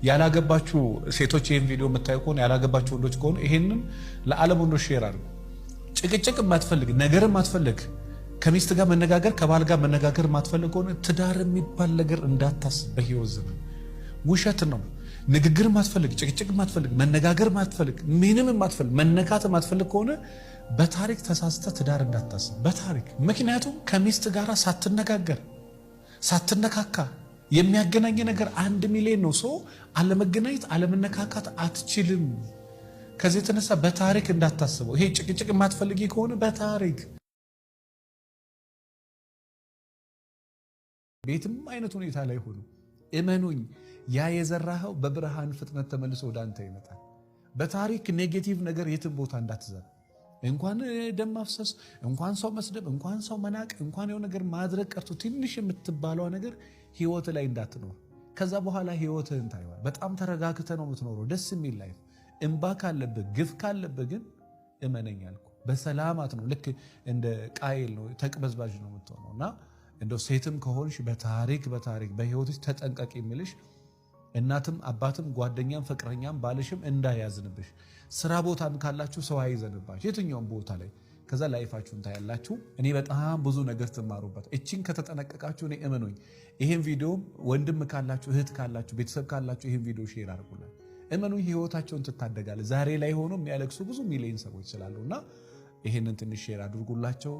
ያላገባችሁ ሴቶች ይህን ቪዲዮ የምታዩ ከሆነ፣ ያላገባችሁ ወንዶች ከሆኑ ይሄንን ለዓለም ወንዶች share አድርጉ። ጭቅጭቅ የማትፈልግ፣ ነገር የማትፈልግ፣ ከሚስት ጋር መነጋገር፣ ከባል ጋር መነጋገር የማትፈልግ ከሆነ ትዳር የሚባል ነገር እንዳታስብ በህይወት ዘመን፣ ውሸት ነው። ንግግር ማትፈልግ፣ ጭቅጭቅ ማትፈልግ፣ መነጋገር ማትፈልግ፣ ምንም ማትፈልግ፣ መነካት ማትፈልግ ከሆነ በታሪክ ተሳስተህ ትዳር እንዳታስብ በታሪክ። ምክንያቱም ከሚስት ጋር ሳትነጋገር፣ ሳትነካካ የሚያገናኝ ነገር 1 ሚሊዮን ነው። So አለመገናኘት፣ አለመነካካት አትችልም። ከዚህ የተነሳ በታሪክ እንዳታስበው። ይሄ ጭቅጭቅ የማትፈልጊ ከሆነ በታሪክ ቤትም አይነት ሁኔታ ላይ ሆኑ፣ እመኑኝ፣ ያ የዘራኸው በብርሃን ፍጥነት ተመልሶ ወደ አንተ ይመጣል። በታሪክ negative ነገር የትም ቦታ እንዳትዘራ። እንኳን ደም ማፍሰስ፣ እንኳን ሰው መስደብ፣ እንኳን ሰው መናቅ፣ እንኳን የሆነ ነገር ማድረግ ቀርቶ ትንሽ የምትባለዋ ነገር ህይወት ላይ እንዳትኖር። ከዛ በኋላ ህይወትህን ታይዋል። በጣም ተረጋግተህ ነው የምትኖረው፣ ደስ የሚል life። እምባ ካለብህ፣ ግፍ ካለብህ ግን እመነኝ አልኩ በሰላማት ነው። ልክ እንደ ቃየል ነው፣ ተቅበዝባዥ ነው የምትሆነው። እና እንደው ሴትም ከሆንሽ በታሪክ በታሪክ በህይወትሽ ተጠንቀቂ የሚልሽ እናትም አባትም ጓደኛም ፍቅረኛም ባልሽም እንዳያዝንብሽ፣ ስራ ቦታም ካላችሁ ሰው አይዘንባችሁ የትኛውም ቦታ ላይ። ከዛ life ኣችሁን ታያላችሁ። እኔ በጣም ብዙ ነገር ትማሩበት። እችን ከተጠነቀቃችሁ እኔ እመኑኝ፣ ይሄን ቪዲዮ ወንድም ካላችሁ፣ እህት ካላችሁ፣ ቤተሰብ ካላችሁ ይሄን ቪዲዮ share አድርጉላችሁ። እመኑኝ፣ ህይወታቸውን ትታደጋለ። ዛሬ ላይ ሆኖ የሚያለቅሱ ብዙ ሚሊዮን ሰዎች ስላሉ እና ይሄንን ትንሽ share አድርጉላቸው።